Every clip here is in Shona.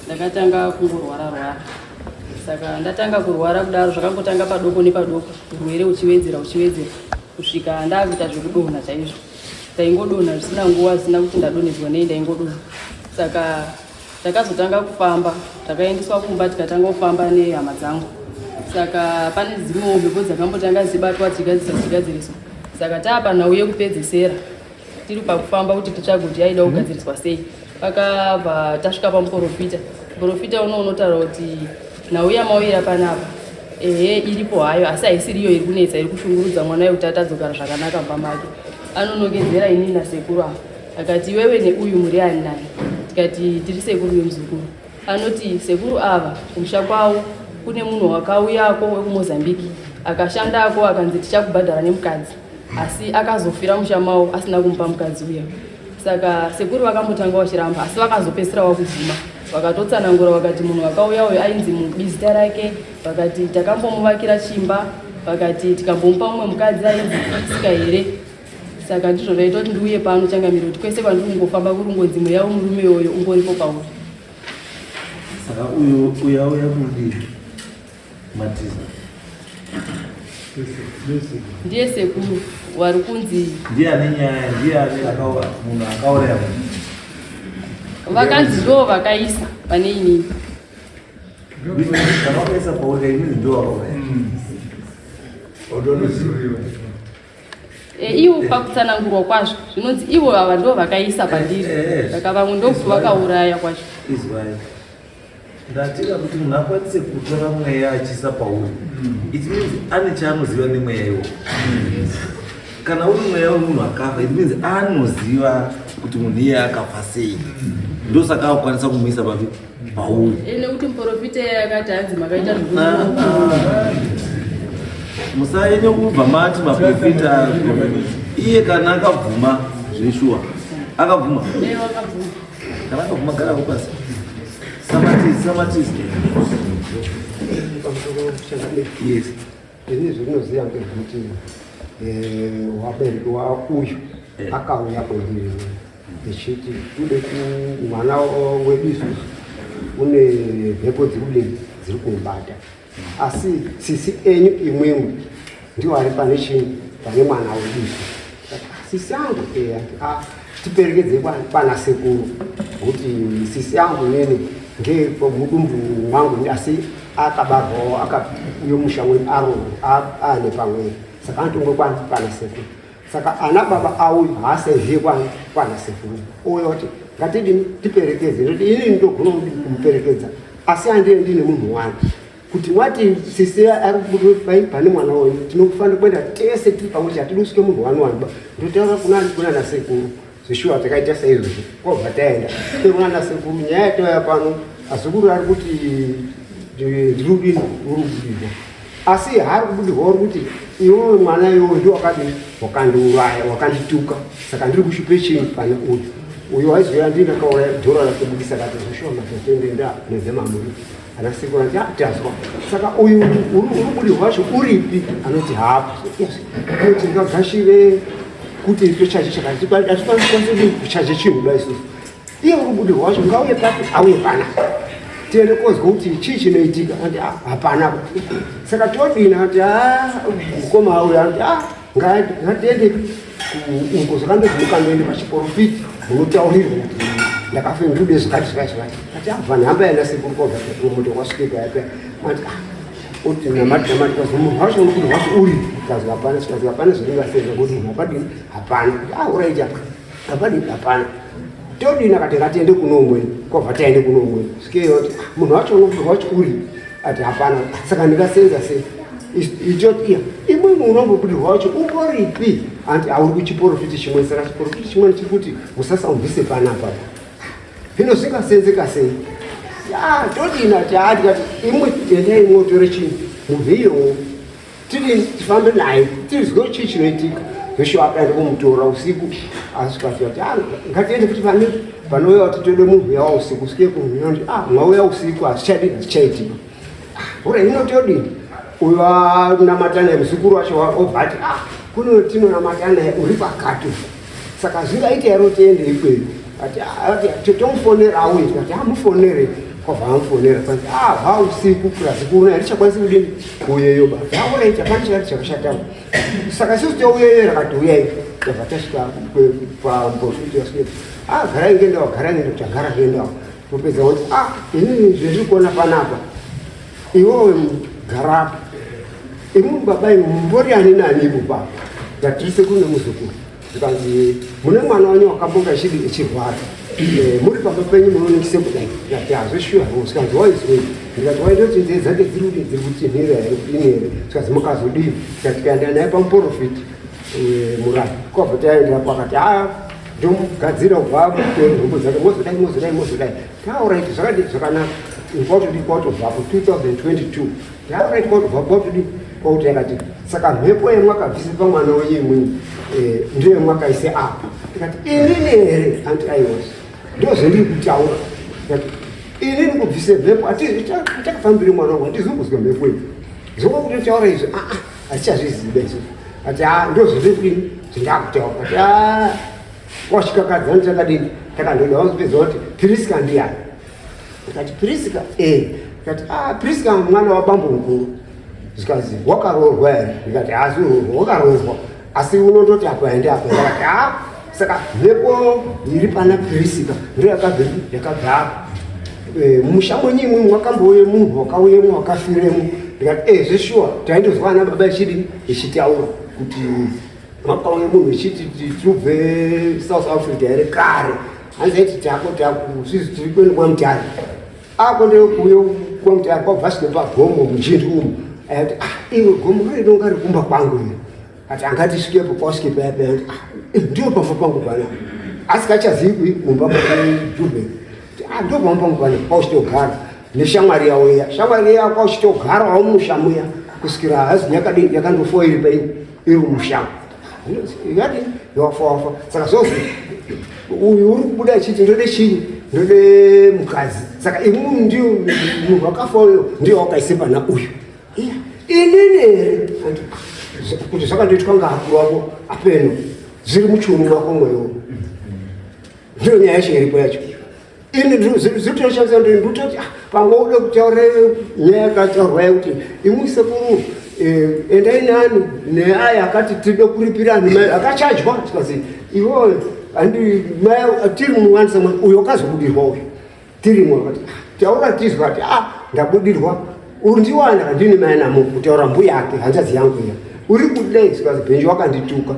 Ndakatanga kungorwara rwara. Saka ndatanga kurwara kudaro zvakangotanga padoko nepadoko, urwere uchiwedzera uchiwedzera kusvika ndakuita zvekudonha chaizvo. Ndaingodonha zvisina nguva, zvisina kuti ndadonhedzwa nei, ndaingodonha. Saka takazotanga kufamba, takaendeswa kumba tikatanga kufamba nehama dzangu. Saka pane dzimwewo mhepo dzakambotanga dzichibatwa dzichigadziriswa dzichigadziriswa. Saka taapa nhau yekupedzesera tiri pakufamba kuti titsvage kuti yaida kugadziriswa sei. Pakabva tasvika pamuporofita, muporofita uno unotaura kuti nhau yamauyira panapa ehe iripo hayo asi haisiri iyo iri kunetsa iri kushungurudza mwana uyo kuti atadzogara zvakanaka mumba make. Anonongedzera inini nasekuru ava akati iwewe neuyu muri ani nani? Tikati tiri sekuru nemuzukuru. Anoti sekuru ava kumusha kwavo kune munhu wakauyako wekuMozambique akashandako akanzi tichakubhadhara nemukadzi asi akazofira musha mavo asina kumupa mukadzi uya. Saka sekuru vakambotanga vachiramba asi vakazopedzisira vakubvuma, vakatotsanangura vakati munhu akauya uyu ainzi Mubi zita rake, vakati takambomuvakira chimba, vakati tikambomupa mumwe mukadzi ainzi Sika here. Saka ndizvo zvaita kuti ndiuye pano changamire kuti kwese kwandiri kungofamba kuri kungonzi mweya wemurume uyoyo ungoripo pauri. Saka uyu uya uya kudii? Matiza. Ndiye sekuru wari kunzi ndiye ane nyaya, ndiye ane akaura munhu akauraya munhu. Vakanzi ndo vakaisa pane inini. Vakaisa pauri inini ndo vakauraya. Ivo pakutsanangurwa kwazvo zvinonzi ivo ava ndo vakaisa pandiri, saka vamwe ndokuti vakauraya kwacho. Izwai. Ndatira kuti munhu akwanise kutora mweya achiisa pauri. It means ane chaanoziva nemweya iwo. Kana uri mweya wemunhu akafa, it means anoziva kuti munhu iye akafa sei. Ndosaka akukwanisa kumuisa papi pauri. Nekuti muprofita iye akati hanzi makaita Musaenye kubva mati maprofita iye kana akabvuma zveshuwa. Akabvuma. Kana akabvuma gara pasi. Samatisi, samatisi. Yes. Ini zvinoziva ngezvekuti wabereki wa uyu akauya kwendiri echiti kude mwana wedu isusu une mhepo dziri kudini dziri kumubata, asi sisi enyu imwimwi ndiwo ari pane chini pane mwana wedu isusu. Sisi yangu tiperekedze kwana sekuru kuti sisi yangu nini ngemudumbu mwangu, asi akabarwawo akauya musha mwedu aro aane pamwe, saka anotongwe kwana sekuru. Saka ana baba auyu haasaiziye kwana sekuru, ouya kuti ngatidini tiperekedze, nekuti inini ndogona kumuperekedza asi andiye ndine munhu wani kuti wati sisi ari pane mwana wenyu, tinofanira kuenda tese tiri pamwe chete, hatidi kusvike munhu wani wani ba. Ndotaura kuna nasekuru zveshuwa, takaita saizvozvo kwabva taenda kuna nasekuru. Nyaya yatauya pano, azukuru ari kuti ndiri kudini, uri kubudirwa, asi haari kubudirwa, uri kuti iwewe mwana iwewe ndiwo wakadini wakandiuraya wakandituka, saka ndiri kushupe chii pane uyu uyu waizoya ndini ndakauraya dhora rakubudisa. Kati zveshuwa mazatendenda nezemamuri ana sekuru anoti tazwa. Saka uyu uri kubudirwa wacho uripi? Anoti haapo. Kuti ngagashire kuti tochaje chakati, hatikwanisi kuchaje chinhu da isusu. Iye uri kubudirwa wacho ngauye papi, auye pana tiende kozwa kuti chii chinoitika. Anoti hapana. Saka todini? Anoti mukoma auya, anoti ngatiende uko zvakandozvimukandoende pachiporofiti munotaurirwa kuti ndakafe ndude zvakati zvakati zvakati. Ati abva nhamba yana sekuru kwabva moto kwasvike paya ati uti namati namati kwazi munhu wacho uri kuti wacho uri kazi hapana, chikazi hapana zviringasenza kuti munhu hapadini hapana. Uraita hapadini hapana, todini? Akati ngatiende kuno umweni, kwabva taende kuno umweni, svikeyo ati munhu wacho unobudirwa wacho uri? Ati hapana. Saka ndingasenza sei? Ichoti iya imwimwe unombobudirwa wacho ungoripi? Anti auri kuchiporofiti chimwe, saka chiporofiti chimweni chiri kuti musasaubvise panapa, hino zvingasenzeka sei? Todini? Ati tikati imwe endai mwotore chinhu muvhiyowo tiri tifambe naye tizwe chii chinoitika. Zveshuwa akaenda kumutora usiku, asvika ati ngatiende kuti pane panouya kuti tode munhu yawa usiku, svike kunoti mwauya usiku, hazvichadini, hazvichaitika. Ura hino todini? Uyu anamata naye muzukuru wacho obva ati kuno tinonamata naye uri pakati, saka zvingaita here tiende ikweyo? Ati tomufonera auye. Tikati amufonere. Kwabva amufonera kwanzi ah ha usiku purazi kuno handichakwanisi kudini kuuyeyo ba. Tauraiti hapana chakati chakashata. Saka isusu tauyeyo rakati uyai. Tabva tasvika pambofuti yasvika. Ah garai ngendawo garai ngendawo tagara ngendawo. Topedza kuti ah inini zvendiri kuona panapa. Iwewe gara apa. Imwi baba imwi mumbori ani nani ipo papa. Ndatiri sekuru nemuzukuru. Zvikanzi mune mwana wenyu wakambonga achidi echirwara eh, muri pamba penyu munonekise kudai ndikati hazvishuwa zvikanzi waizwei ndikati waindoti nzee dzake dziri kuti dziri kutinhira here kudini here zvikanzi mukazodii ndikati tikaenda naye pamuporofiti eh, murapi kwabva taendapo akati a ndomugadzira kubva nhombo dzake mozodai mozodai mozodai tauraiti zvakadii zvakanaka kwatodii kwatobvapo 2022 Tauraiti kwatobva kwatodii kwakuti yakati saka mhepo yemwakabvise pamwana wenyu imwini eh, ndiyo yemwakaise apa ndikati inini here anti aiwa ndozvendiri kutaura ndikati inini kubvise mhepo atichakafambire mwana wangu hatizi kuzwa mhepo iyi zvokutotaura izvi aa ah, hatichazviziva izvo ati a ah, ndozvendiri kudini zvindakutaura ati a ah, kwasvikakadzani takadini takandoda wazopedza kuti pirisika ndiyani Ndikati Prisca eh ndikati ah Prisca mwana wabambo mukuru. Zvikanzi wakaroorwa here? Ndikati haasi roorwa wakaroorwa asi unondoti apa ende apa ndikati ah saka mhepo iri pana Prisca ndiyo yakabva yakabva apa. Eh, musha mwenyu imwe mwakambouye munhu wakauyemo wakafiremo ndikati eh zveshuwa taindozwa ana baba ichidi ichitaura kuti makauye munhu ichiti tubve South Africa here kare hanzi aiti tako taku sisi tiri kwenu kwamutare ako ndekuuya kwamutare kwabva svike pagomo mujinji umu akati ah iwe gomo rinonga riri kumba kwangu iri ati angatisvikepo kwasvike paya paya ati ah ndiyo pamba pangu pana asikachazivi kumba kwajubek ah ndiyo pamba pangu pana kwauchitogara neshamwari yawo iya shamwari iya kwauchitogarawo musha muya kusvikira hazi yakadii yakandofoa iri pai iri musha yati wafa wafa saka zvozi uyu uri kubuda achiti ndode chinyi ndode mukadzi saka imwe ndiyo munhu wakafa uyo ndiyo wakaise pana uyu inini here kuti zvakandoitwa ngaakuru wako apeno zviri muchiuno mako mweyo ndiyo nyaya yacho iripo yacho ini zvitoshandisa ndototi ah, pamwe ude kutaura nyaya yakataurwa yekuti imwi sekuru eh, endai nani neaya akati tide kuripira anhu mai akachajwa tikazi iwewe andi mai tiri muwanisa uyo akazobudirwa uyo tirimo akati ah, taura tizwa ati ah ndabudirwa uri ndiwana ndini mai namo kutaura mbuya ake hanzvadzi yangu iya uri kudei zikazi bhenji wakandituka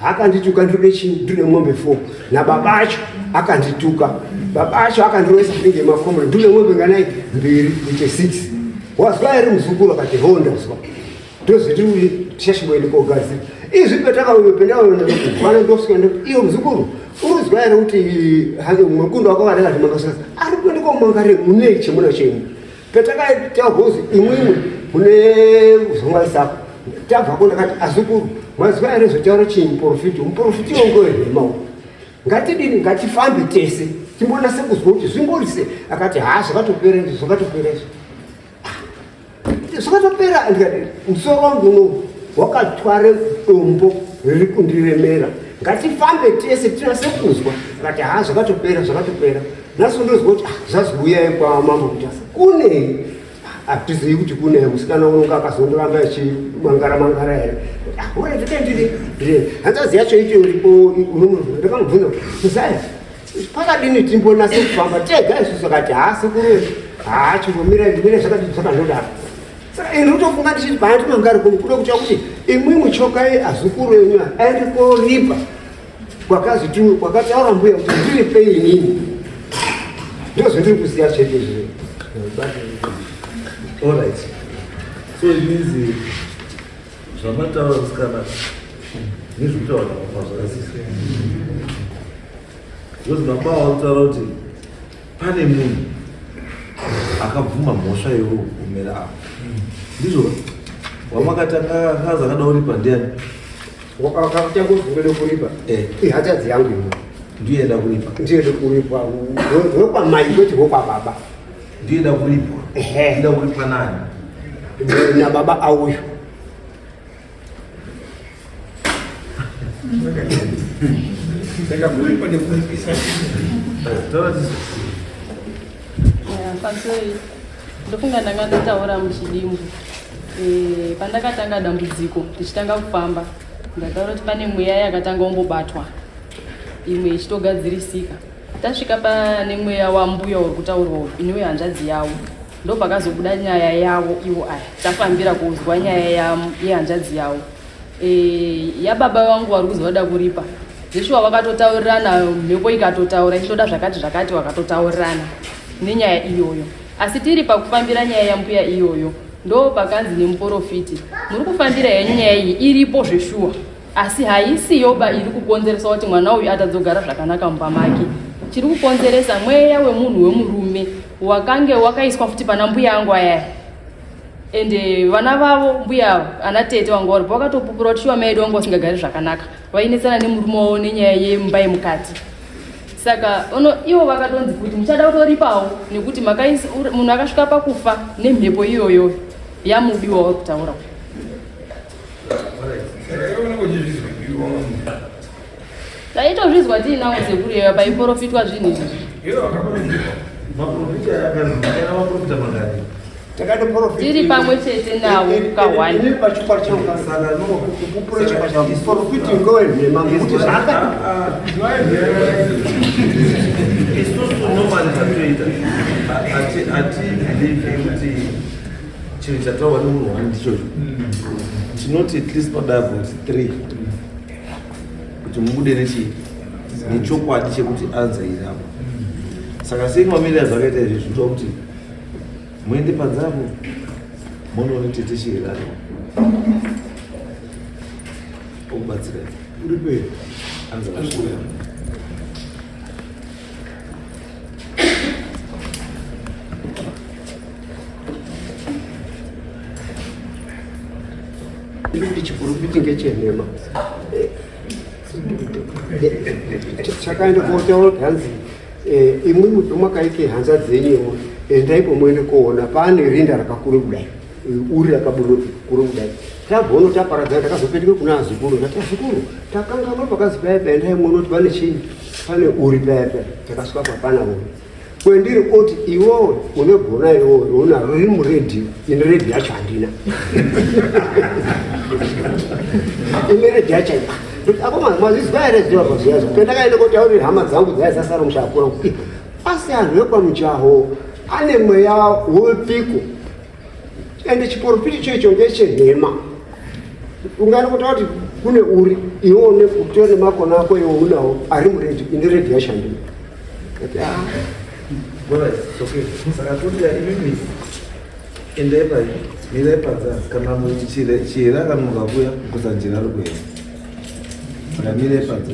akandituka ndiri chii ndine mombe four nababa acho akandituka baba acho akandirovesa zvinenge makombo ndine mombe nganai mbiri kuite six wazwa here muzukuru akati ho ndazwa ndozvetiri tichachimboende kogadzira izvi petakauyo pendaona ndosvika ndoti iyo muzukuru uruzwa here kuti mwekundu wako vadakati makasvika ari kuende komangare munei chemuna chenyu Petakaita gozi imwimwi mune zongwaisako tabvako ndakati azukuru mazuva ere zvotaura chii muprofiti muprofiti wongoenhema uyu ngatidini ngatifambe tese timbonase kuzwa kuti zvimborise akati haa zvakatopera izvi zvakatopera izvi ah, zvakatopera ndikati musoro wangu uno wakatware dombo riri kundiremera ngatifambe tese tinase kuzwa akati haa zvakatopera zvakatopera Nhasi ndozwa kuti ah, zvazouya kwamambo Mutasa kunei hatizivi kuti kune musikana unonga akazondoramba achimangara mangara here ah, ndiri hanzvadzi yacho icho iripo ndakamubvunza kuti muzaya pakadini timbonase kufamba tega isusu akati haa sekuru haa chimbomira mira zvakati zvakandodaro saka ini utofunga ndichiti paanti mangari kuno kuda kutya kuti imwimwi chokai azukuru enyu aende koripa kwakazi tu kwakataura mbuya kuti ndiripei inini ndozvendiri kuziva chete izvi Alright. So it means zvamataura musikana nezvekutaura nababa zvakasiyana. Because baba vakutaura kuti pane munhu akabvuma mhosva iwewe kumera apa. Ndizvo wamakatanga akazi akada kuripa ndiani? Wakatanga kuzvingode kuripa. Eh. Ihanzvadzi yangu iwe. Ndiye da kuripa. Ndiye da kuripa. Wekwamai kwete wekwababa. Ndiye da kuripwa. Ehe. Ndiye da kuripwa nani? Nababa auyu. Saka kuripa nekuripisa. Taura tisu. Pamusoro ndofunga ndanga ndataura muchidimbu e, pandakatanga dambudziko tichitanga kufamba ndataura kuti pane mweya yakatanga umbobatwa imwe ichitogadzirisika tasvika pane mweya wambuya uri kutaurwa uyu iniwe hanzvadzi yavo ndopakazobuda nyaya yavo ivo aya tafambira kuzwa nyaya yehanzvadzi yavo e, yababa vangu vari kuzi vada kuripa zveshuwa vakatotaurirana mhepo ikatotaura ichitoda zvakati zvakati vakatotaurirana nenyaya iyoyo asi tiri pakufambira nyaya yambuya iyoyo ndo pakanzi nemuporofiti muri kufambira henyu nyaya iyi iripo zveshuwa asi haisiyoba iri kukonzeresa kuti mwana uyu atadzogara zvakanaka mumba make chiri kukonzeresa mweya wemunhu wemurume wakange wakaiswa futi pana mbuya angu ayaya ende vana vavo mbuya ana tete vanga varipo vakatopupura kuti shuwa mai edu vanga vasingagari zvakanaka vainetsana nemurume wavo nenyaya yemba yemukati saka ono ivo vakatonzi kuti muchada kutoripawo nekuti munhu akasvika pakufa nemhepo iyoyo yamubiwa vari kutaura taitozvizwa tiinawo sekuru yeyo paiporofitwa zvinhu izvi tiri pamwe chete navo kahwani isusu normally zvatoita hatibelieve kuti chinhu chataurwa nemunhu wani ndichocho tinoti at least padavo kuti three kuti mubude nechii nechokwadi chekuti anza iri apo saka sei mamirira zvakaita izvi zvinoita kuti muende panze apo munoone tete chirano okubatsirai uripe anza vasvika Kuti chiprofiti ngechenhema chakaenda kotaura kuti hanzi eh, imwimwi pemwakaike hanzvadzi yenyu endaipo muende koona paane rinda rakakura kudai eh, uri rakabura kure kudai tabva taparadzana takazopetuka kuna azukuru ndati azukuru takanganwa pakazi paya paya endai muone kuti pane chii pane uri paya paya takasvika papana uri kwendiri oti iwewe une gona iwewe rounaro riri muredhiyo ini redhiyo yacho handina ini redhiyo yacho akoma mazvizwa here zviwa pazviyazo pendakaenda kotaurira hama dzangu dzaiva dzasara mushakura kuti asi anhu ekwamujaho ane mweya wepiko ende chiporofiti checho ngechenhema ungani kutaura kuti kune uri iwe une utori nemakona ako iwe unawo ari muredhi ini redhi yacho handina Saka toti imimi endai pai mirai panze kana chihera akanonoka kuuya kusanjera ari kuenda saka mirai panze.